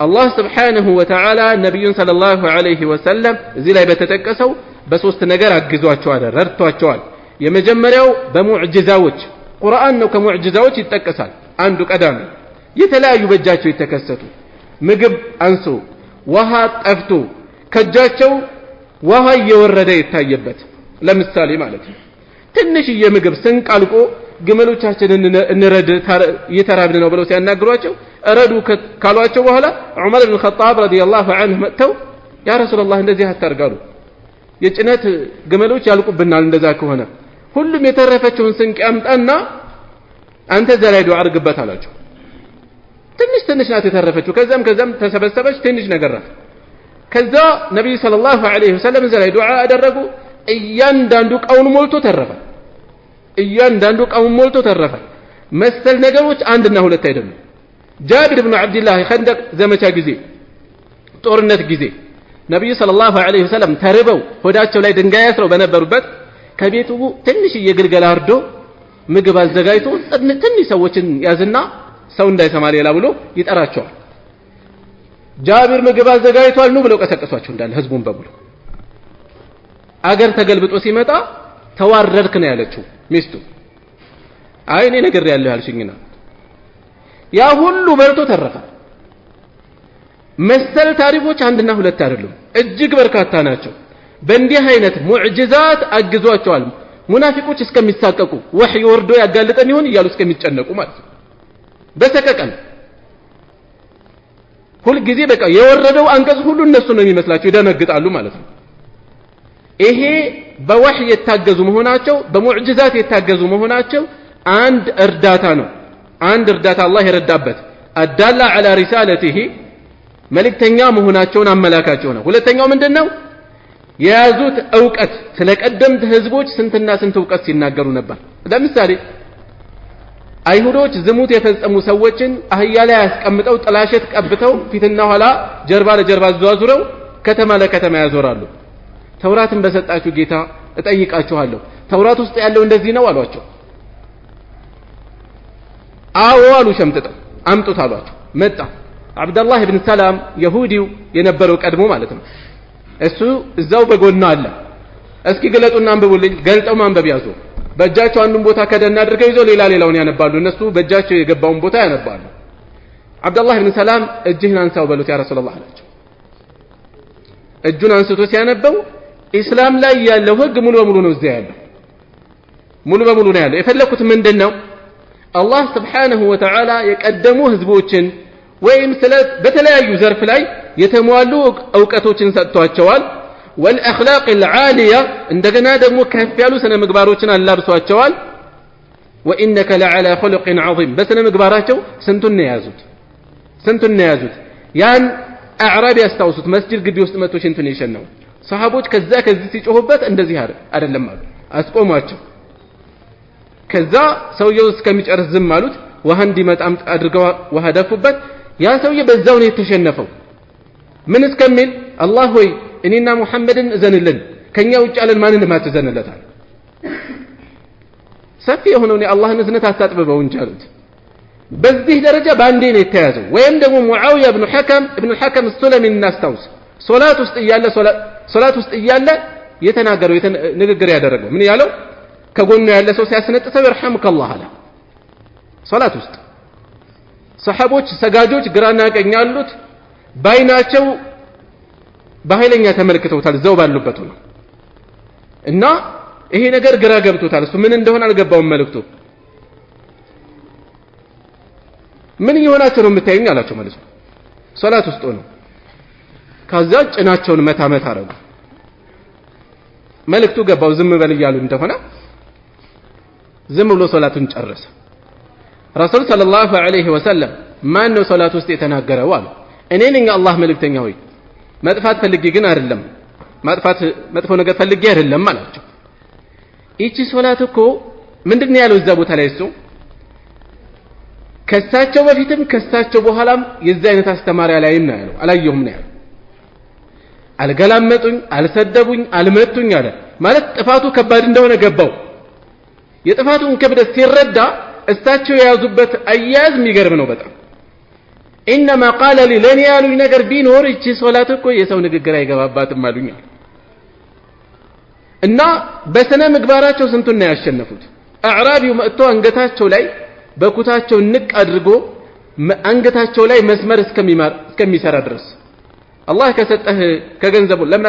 አላህ ስብሓንሁ ወተዓላ ነቢዩን ሰለላሁ ዐለይሂ ወሰለም እዚህ ላይ በተጠቀሰው በሶስት ነገር አግዟቸዋል፣ ረድቷቸዋል። የመጀመሪያው በሙዕጅዛዎች፣ ቁርአን ነው፣ ከሙዕጅዛዎች ይጠቀሳል። አንዱ ቀዳሚ የተለያዩ በእጃቸው የተከሰቱ፣ ምግብ አንሶ፣ ውሃ ጠፍቶ ከእጃቸው ውሃ እየወረደ የታየበት ለምሳሌ ማለት ነው። ትንሽዬ ምግብ ስንቅ አልቆ ግመሎቻችንን እንረድ እየተራብን ነው ብለው ሲያናግሯቸው እረዱ ካሏቸው በኋላ ዑመር ብን ኸጣብ ረዲየላሁ ዐንሁ መጥተው ያ ረሱላላህ እንደዚህ አታርጋሉ፣ የጭነት ግመሎች ያልቁብናል፣ እንደዛ ከሆነ ሁሉም የተረፈችውን ስንቅ ያምጣና አንተ እዛ ላይ ዱዓ አድርግበት አላቸው። ትንሽ ትንሽ ናት የተረፈችው፣ ከዛም ከዛም ተሰበሰበች፣ ትንሽ ነገር ናት። ከዛ ነቢዩ ሰለላሁ ዐለይሂ ወሰለም እዛ ላይ ዱዓ አደረጉ። እያንዳንዱ እቃውን ሞልቶ ተረፈ። እያንዳንዱ እቃውን ሞልቶ ተረፈ። መሰል ነገሮች አንድና ሁለት አይደሉም። ጃቢር ብኑ ዓብዲላህ የኸንደቅ ዘመቻ ጊዜ፣ ጦርነት ጊዜ ነቢዩ ሰለላሁ ዐለይሂ ወሰለም ተርበው ሆዳቸው ላይ ድንጋይ አስረው በነበሩበት ከቤቱ ትንሽዬ ግልገል አርዶ ምግብ አዘጋጅቶ ትንሽ ሰዎችን ያዝና ሰው እንዳይሰማ ሌላ ብሎ ይጠራቸዋል። ጃቢር ምግብ አዘጋጅቷል ኑ ብለው ቀሰቀሷቸው እንዳለ ህዝቡን በሙሉ። አገር ተገልብጦ ሲመጣ ተዋረድክ ነው ያለችው ሚስቱ። አይ እኔ ነግሬያለሁ ያልሽኝና ያ ሁሉ በልቶ ተረፈ። መሰል ታሪኮች አንድና ሁለት አይደሉም፣ እጅግ በርካታ ናቸው። በእንዲህ አይነት ሙዕጅዛት አግዟቸዋል። ሙናፊቆች እስከሚሳቀቁ ወህይ ወርዶ ያጋልጠን ይሆን እያሉ እስከሚጨነቁ ማለት ነው። በሰቀቀን ሁልጊዜ በቃ የወረደው አንቀጽ ሁሉ እነሱ ነው የሚመስላቸው፣ ይደነግጣሉ ማለት ነው። ይሄ በወህይ የታገዙ መሆናቸው፣ በሙዕጅዛት የታገዙ መሆናቸው አንድ እርዳታ ነው። አንድ እርዳታ አላህ የረዳበት አዳላ ዐላ ሪሳለቲሂ መልእክተኛ መሆናቸውን አመላካቸው ነው። ሁለተኛው ምንድነው? የያዙት እውቀት፣ ስለ ቀደምት ህዝቦች ስንትና ስንት እውቀት ሲናገሩ ነበር። ለምሳሌ አይሁዶች ዝሙት የፈጸሙ ሰዎችን አህያ ላይ አስቀምጠው ጥላሸት ቀብተው ፊትና ኋላ ጀርባ ለጀርባ አዟዙረው ከተማ ለከተማ ያዞራሉ። ተውራትን በሰጣችሁ ጌታ እጠይቃችኋለሁ፣ ተውራት ውስጥ ያለው እንደዚህ ነው አሏቸው። አዎ አሉ ሸምጥጠው፣ አምጡት አሏቸው። መጣ አብደላህ ብን ሰላም የሁዲው የነበረው ቀድሞ ማለት ነው። እሱ እዛው በጎኑ አለ። እስኪ ግለጡና አንብቡልኝ። ገልጠው ማንበብ ያዙ። በእጃቸው አንዱን ቦታ ከደና አድርገው ይዘው ሌላ ሌላውን ያነባሉ። እነሱ በእጃቸው የገባውን ቦታ ያነባሉ። አብደላህ ብን ሰላም እጅህን አንሳው በሉት ያ ረሱላላህ አላቸው። እጁን አንስቶ ሲያነበው ኢስላም ላይ ያለው ህግ ሙሉ በሙሉ ነው እዚያ ያለው፣ ሙሉ በሙሉ ነው ያለው። የፈለኩት ምንድነው? አላህ ስብሓነሁ ወተዓላ የቀደሙ ህዝቦችን ወይም ስለ በተለያዩ ዘርፍ ላይ የተሟሉ እውቀቶችን ሰጥቷቸዋል። ወልአኽላቅ አልዓሊያ እንደገና ደግሞ ከፍ ያሉ ስነ ምግባሮችን አላብሷቸዋል። ወኢነከ ለዓላ ኹሉቅን ዐዚም በስነ ምግባራቸው ስንቱን ነው የያዙት፣ ስንቱን ነው የያዙት። ያን አዕራቢ ያስታውሱት፣ መስጂድ ግቢ ውስጥ መጥቶ ሽንቱን የሸናው ሰሃቦች ከዛ ከዚህ ሲጮሁበት እንደዚህ አይደለም አሉ፣ አስቆሟቸው። ከዛ ሰውየው እስከሚጨርስ ዝም አሉት። ውሃ እንዲመጣም አድርገው ውሃ ደፉበት። ያ ሰውዬ በዛው ነው የተሸነፈው። ምን እስከሚል አላህ ሆይ እኔና ሙሐመድን እዘንልን፣ ከኛ ውጭ ያለን ማንንም አትዘንለታል። ሰፊ የሆነውን የአላህን እዝነት አታጥብበው እንጂ አሉት። በዚህ ደረጃ በአንዴ ነው የተያዘው። ወይም ደግሞ ሙዓዊያ ኢብኑ ሐከም ሱለሚን እናስታውስ። ሶላት ውስጥ እያለ የተናገረው ንግግር ያደረገው ምን ያለው? ከጎኑ ያለ ሰው ሲያስነጥሰው ይርሐምከላህ አለ። ሶላት ውስጥ ሰሐቦች ሰጋጆች ግራና ቀኝ ያሉት ባይናቸው በኃይለኛ ተመልክተውታል እዛው ባሉበት ነው። እና ይሄ ነገር ግራ ገብቶታል። እሱ ምን እንደሆነ አልገባውም መልእክቱ። ምን እየሆናቸው ነው የምታዩኝ አላቸው ማለት ነው። ሶላት ውስጥ ሆነው ከዛ ጭናቸውን መታ መታ አረጉ። መልእክቱ ገባው ዝም በል እያሉ እንደሆነ ዝም ብሎ ሶላቱን ጨረሰ። ረሱል ሰለላሁ ዐለይሂ ወሰለም ማን ነው ሶላት ውስጥ የተናገረው አሉ። እኔ ነኝ አላህ መልእክተኛ ሆይ፣ መጥፋት ፈልጌ ግን አይደለም፣ ማጥፋት መጥፎ ነገር ፈልጌ አይደለም አላቸው። ይቺ ሶላት እኮ ምንድነው ያለው እዛ ቦታ ላይ እሱ ከሳቸው በፊትም ከሳቸው በኋላም የዛ አይነት አስተማሪ አላይም ነው ያለው፣ አላየሁም ነው ያለው። አልገላመጡኝ፣ አልሰደቡኝ፣ አልመቱኝ አለ። ማለት ጥፋቱ ከባድ እንደሆነ ገባው። የጥፋቱን ክብደት ሲረዳ እሳቸው የያዙበት አያያዝ የሚገርም ነው በጣም። إنما قال لي ለእኔ ያሉኝ ነገር ቢኖር ይቺ ሶላት እኮ የሰው ንግግር አይገባባትም አሉኛል። እና በስነ ምግባራቸው ስንቱን ነው ያሸነፉት። አዕራቢው መጥቶ አንገታቸው ላይ በኩታቸው ንቅ አድርጎ አንገታቸው ላይ መስመር እስከሚሰራ ድረስ፣ አላህ ከሰጠህ ከገንዘቡ ለምን